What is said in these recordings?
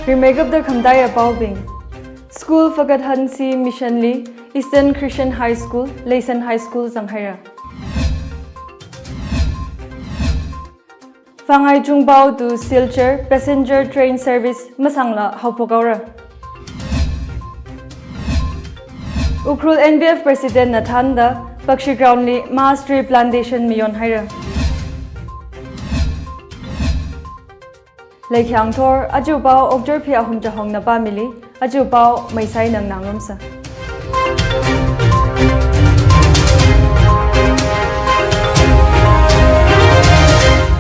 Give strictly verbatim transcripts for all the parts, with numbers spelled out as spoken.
Rimeikapta khamataiya paobing. School Fakathansi Mission li Eastern Christian High School, Leisan High School zanghaira. Vangai Chungpao to Silchar passenger train service masangla haophok haora. Ukhrul N P F President na thānda Pakshi Ground li mass tree plantation mayon haira. Leikhyang thor, aja pao Okchurphi Ahum Chahongna pāmili, aja pao Meisai Nangnangrumsa.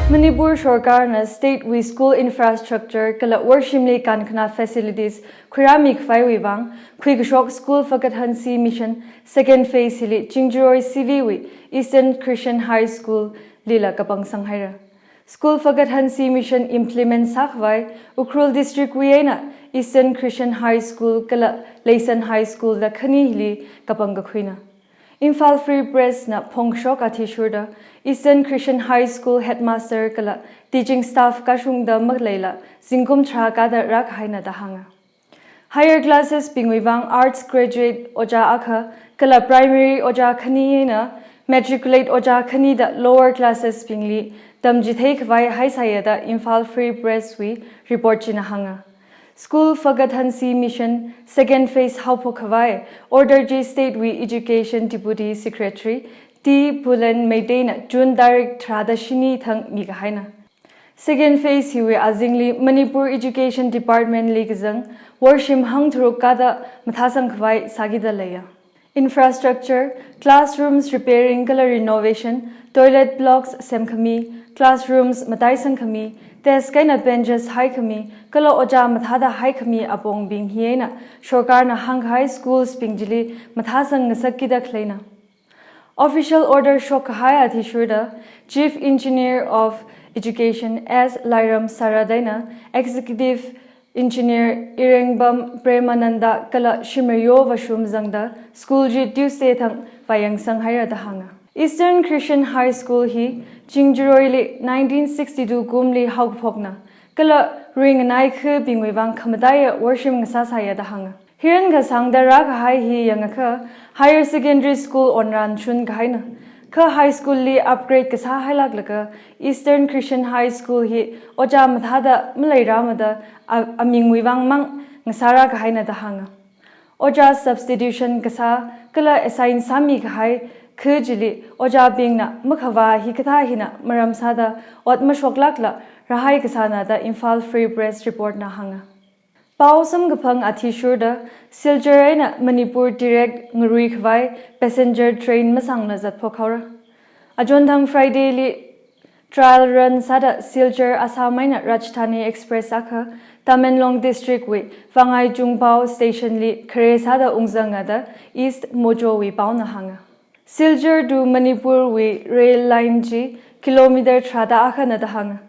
Manipur Sorkarna state wui school infrastructure kala worshimli kankhana facilities khuirāmi khavaiwui vang, khuikashok School Fakathansi Mission second phase hili Chingjaroi C V wui Eastern Christian High School lila kapangsang haira. School Fakathansi Mission implement sākhavai, Ukhrul District wui eina Eastern Christian High School kala Leisan High School da khani hili kapangkakhuina. Imphal Free Press na phongshok athishurda, Eastern Christian High School headmaster kala teaching staff kashungda makleila, zingkum tharā kada rākahaina da hānga. Higher classes bingwui vang arts graduate ojā akha, kala primary ojā khani eina matriculate ojā khani da lower classes bingli tamchithei khavai haisāya da Imphal Free Press wui report china hānga. School Fakathansi Mission second phase haophok khavai order chi state wui Education Deputy Secretary T Pulen Meitei na June tarik tharāda shini thang mikahaina. Second phase hiwui azingli Manipur Education Department li kazang worshim hangtharuk kada mathāsang khavai sākida leiya. Infrastructure, classrooms repairing kala renovation, toilet blocks semkhami, classrooms mataisangkhami, desk eina benches haikhami, kala ojā mathāda haikhami apongbing hi eina sorkarna hāngkahai schools bing chili mathāsang ngasakkida khaleina. Official order shokkahai athishurda Chief Engineer of Education S Lairam Saradeina Executive Engineer Irengbam Premananda kala Shimrayo Vashum zangda school chi Tuesday thang vāyangsang haira da hānga. Eastern Christian High School hi Chingjaroili nineteen sixty-two kumli haokaphokna, kala ringanai khabingwui vang khamataiya worshim ngasāsāya da hānga. Hirankasāngda rākahai hi yangakha higher secondary school onran shunkahaina. Kha high school li upgrade kasāhailaklaga Eastern Christian High School hi ojā mathāda maleirāmada a-, amingwui vang mang ngasārākahaina da hānga. Ojā substitution kasā kala assign sāmikahai kha chili ojābingna makhavā hikathā hina maram sāda ot mashoklākla rāhai kasāna da Imphal Free Press report na hānga. Pao samkaphang athishurda Silchar eina Manipur direct ngaruikhavai passenger train masangla zatphok haora. Achonthang Friday li trial run sāda Silchar Assam eina Rajdhani Express akha Tamenglong District wui Vangai Chungpao Station li khare sāda ungzanga da East Mojo wui paona hānga. Silchar to Manipur wui rail line chi kilometer tharāda akhana da hānga.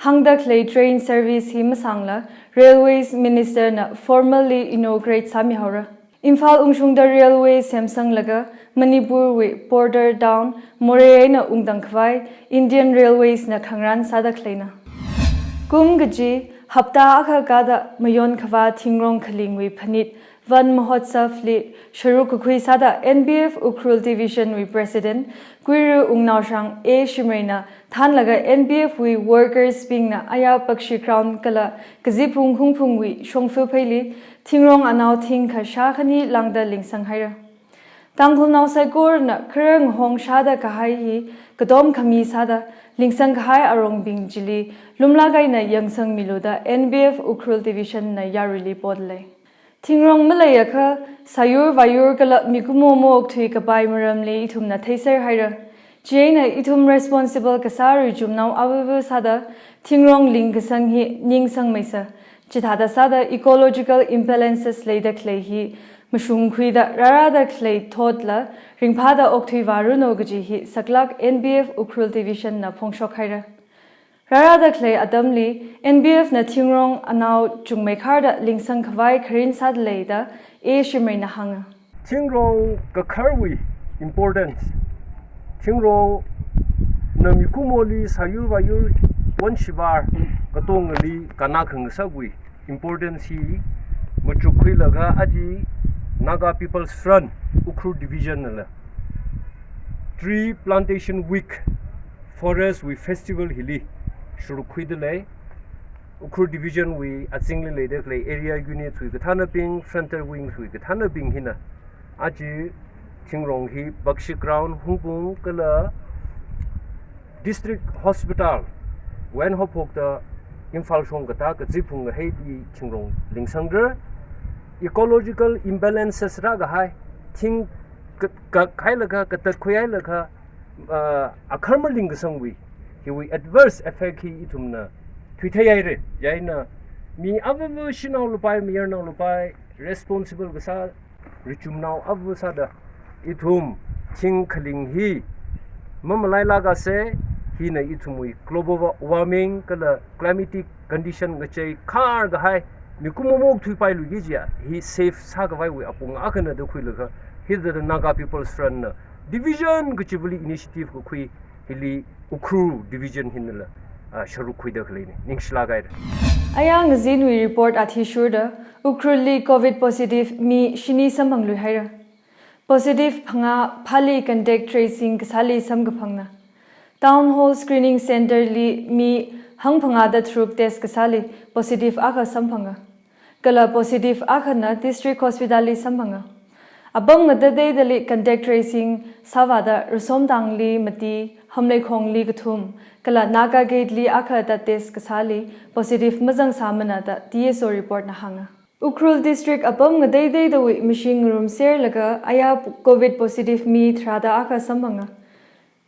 Hāngda khalei train service hi masangla Railways Minister na formally inaugurate sāmihaora. Imphal ungshungda railway semsanglaga Manipur wui border town Moreh eina ungtangkhavai Indian Railways na khangarān sāda khaleina. Kum kaji hapta akha kada mayonkhavā thingrong khalingwui phanit Van Mahotsav li sharuk kakhui sāda N P F Ukhrul Division wui President Kuiru Wungnaoshang A Shimreina thānlaga N P F wui workers bingna aya Pakshi Ground kala Kazipung Hungphung wui shongfa pheili thingrong anao thingkha shākhani lāngda lingsang haira. Tangkhulnao saikorana kharar ngahong shāda kahai hi katom khami sāda lingsang kahai arongbing chili lumlāk eina yangsangmilu da N P F Ukhrul Division na yaruili potda lei. Thingrong maleiakha, sāyur vāyur kala mikumo maokthui kapai maramli ithumna theiser haira. Chieina ithum responsible kasā ruichumnao avava sāda thingrong lingkasang hi ningsangmeisa. Chithāda sāda ecological imbalances leida khalei hi mashungkhuida rārāda khalei thotla ringphāda okthui vāranu kaji hi saklāk N P F Ukhrul Division na phongshok haira. Rārāda khalei atamli N P F na thingrong anao chungmeikharda lingsang khavai kharin sāda lei da A Shimreina hānga. Thingrong kakharwui importance. Thingrongna mikumoli sāyur vāyur, won shivar katongali kannā khangasakwui importance hi machukkhuilaga aja Naga People's Front Ukhrul Division nala Tree Plantation Week, Forest Week Festival hili shurukkhuida lei. Ukhrul Division wui azingli leida khalei area unit wui kathānabing, frontier wing wui kathānabing hina aja thingrong hi Bakshi Ground, Hungpung kala District Hospital wui haophokta Imphal shong katā kaziphung kahai hi thingrong lingsangra. Ecological imbalances rākahai, thing ka, ka, kahailaga, katatkhuihailaga, ah, akhar malingkasangwui, hiwui adverse effect hi ithumna thuitheihaira. Chieina mi avava shanao lupai, mayarnao lupai, responsible kasā, richumnao avava sāda ithum thing khaling hi mamalailākase, hina ithumwui global wa-, warming kala climatic condition ngachei khar kahai, mikumo mok thuipailuiki jiakha hi save sākhavaiwui apong akhana da khuilaga, hithāda Naga People's Front na division kachivali initiative kakhui hili Ukhrul Division hinala, ah, sharukkhuida khaleina. Ningshilāk haira. Aya ngazinwui report athishurda Ukhrulli covid positive mi shini samphangluihaira. Positive phangā phāli contact tracing kasāli samkaphangna. Town Hall Screening Center li mi hangphangāda tharuk test kasāli positive akha samphanga. Kala positive akhana District Hospital li samphanga. Apam ngatateidali contact tracing sāvāda Rasomtangli mati, Hamleikhongli kathum, kala Naga Gate li akha da test kasāli positive mazangsāmana da D S O report na hānga. Ukhrul District apam ngateitheidawui mashing ngarumserlaga aya covid positive mi tharāda akha samphanga.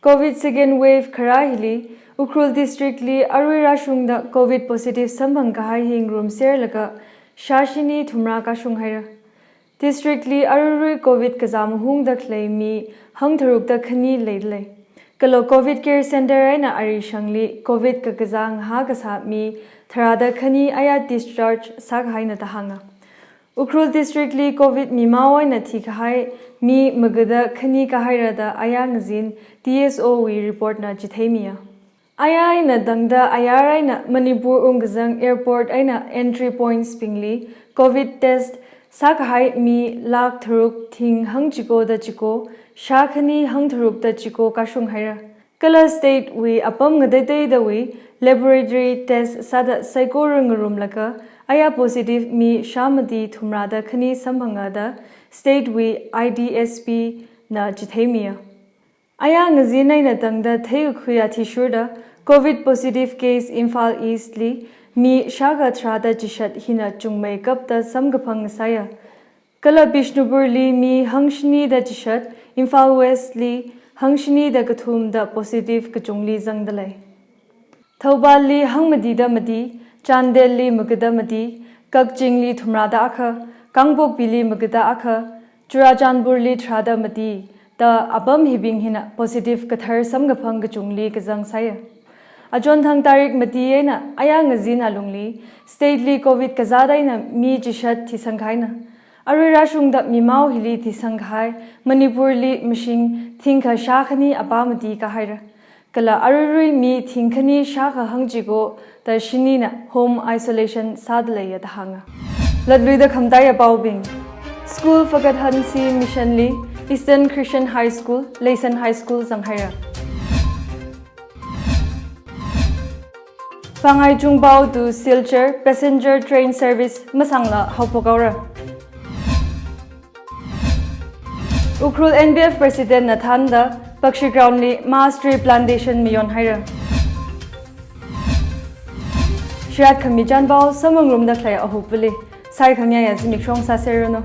Covid second wave kharā hili Ukhrul District li arui rāshungda covid positive samphang kahai hi ngarumserlaga shā shini thumrā kashunghaira. District li aruirui covid kazā mahungda khalei mi hangtharukda khani leilei. Kala covid care center eina arishangli covid kakazā ngahā kasā mi tharāda khani aya discharge sākahaina da hānga. Ukhrul District li covid mimao eina thikahai mi magada khani kahaira da aya ngazin D S O wui report na chitheimiya. Aya eina tangda ayar eina Manipur ungkazang airport eina entry points bingli covid test sākahai mi lakh tharuk thing hangchiko da chiko, shā khani hangtharukda chiko kashunghaira. Kala state wui apam ngateiteidawui laboratory test sāda saikora ngarumlaga aya positive mi shā mati thumrāda khani samphanga da state wui I D S P na chitheimiya. Aya ngazin eina tangda theikakhui athishurda covid positive case Imphal East li mi shākha tharāda chishat hina chungmeikapta samkaphang sāya. Kala Bishnupur li mi hangshini da chishat, Imphal West li hangshini da kathum da positive kachungli zangda lei. Thoubal li hangmati da mati, Chandel li magada mati, Kakching li thumrāda akha, Kangpokpi li magada akha, Churachandpur li tharāda mati da apam hibing hina positive kathar samkaphang kachungli kazang sāya. Achonthang tarik mati eina aya ngazin alungli state li covid kazāda eina mi chishat thisangkahaina. Arui rāshungda mimao hili thisangkahai Manipur li mashing thingkha shā khani apā mati kahaira. Kala aruirui mi thing khani shākha hangchiko da shinina home isolation sāda leiya da hānga. Latluida khamtaiya paobing. School Fakathansi Mission li Eastern Christian High School, Leisan High School zanghaira. Pangai Chungpao to Silchar passenger train service masangla haophok haora. Ukhrul N P F President na thānda Bakshi Ground li mass tree plantation mayonhaira. Shirat khami chānpao samphangrumda khalei ahupvali saikhangayā zimikshong sāserranu.